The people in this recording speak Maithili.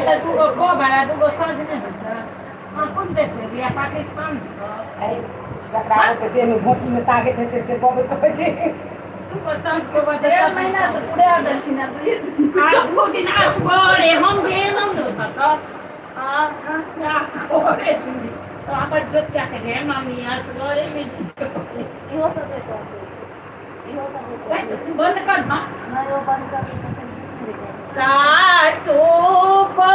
तऽ दूगो कोबर आ दूगो साँझ नहि होइ छै। अहाँ कोन देश से एलियै? पाकिस्तानसँ? जकरा ओते देहमे घोंटीमे ताकत हेतै से बबै कहै छै। दूगो साँझ कोबर तऽ डेढ़ सब महीना तऽ पूरा देलखिन आब दुइए दिन। आ दू दिन असगरे हम जे एलहुँ ने ओतऽसँ आ असगरे चुनली तऽ हमर जोतिया के गे मामी असगरे इहो सब नहि कहै छै, इहो सब नहि कहै छै। बंद कर माँ। नहि, ओ बंद कर देतै। सासु को